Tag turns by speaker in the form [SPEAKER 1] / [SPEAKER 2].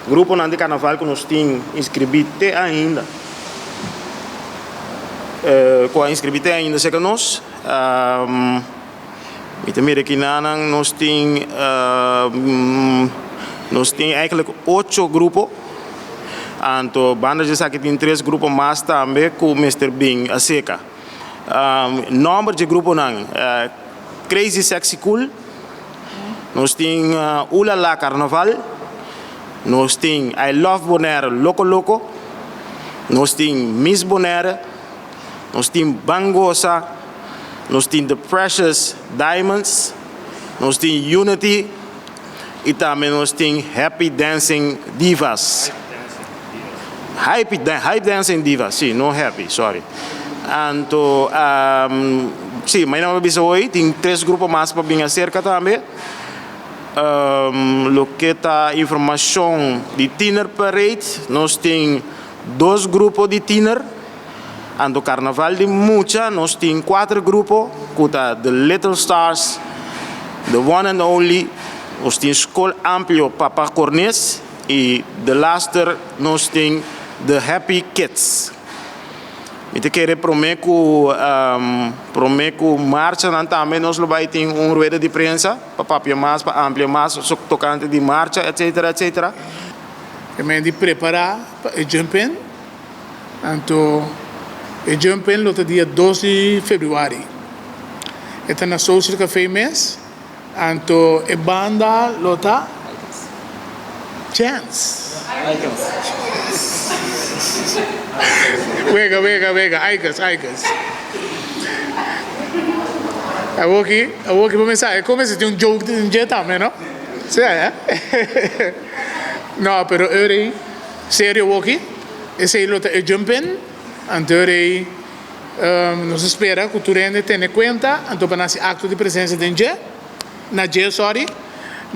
[SPEAKER 1] Gruponan di karnaval ku nos tin inskribí te ainda, ku a inskribí te ainda serka nos. Mi ta mira kinanan nos tin nos tin eigenlijk ocho grupo. Anto banda di esaki tin tres grupo mas tambe ku mester bin aserka. Nòmber di e gruponan, Crazy Sexy Cool, nos tin Ulala Carnaval, nos tin I Love Bonaire Loco Loco, nos tin Miss Bonaire, nos tin Ban Goza, nos tin The Precious Diamonds, nos tin Unity y tambe nos tin Happy Dancing Divas. Hype, Hype Dancing Divas, sí, no Happy, sorry. Anto, um, sí, mañana mi bisa hoy, tin tres grupo mas pa bin acerca tambe. Um, loke ta informacion di Tiener Parade, nos tin dos grupo di tiener. Anto Carnaval di mucha nos tin cuater grupo cu ta The Little Stars, The One and Only, nos tin Scol Amplio Papa Cornes y de laster nos tin The Happy Kids. Mi ta kere prome cu prome cu marchanan tambe nos lo bay tin un rueda di prensa pa papia mas, pa amplia mas tocante di marcha etcetera etcetera.
[SPEAKER 2] E men di prepara pa e jump in. Anto e jump in lo ta dia dos di februari. E ta na Social Cafe mes. Anto e banda lo ta Chance. Wega, wega, wega, Icons, Icons. Awoki, awoki bo mester sa, e come si tin un joke den dje tambe, no? Si, eh? No, pero eur serio awoki, esey lo ta e jump in, anto eur nos ta spera cu tur hende tene cuenta, anto pa nan haci acto di presencia den dje, na dje, sorry.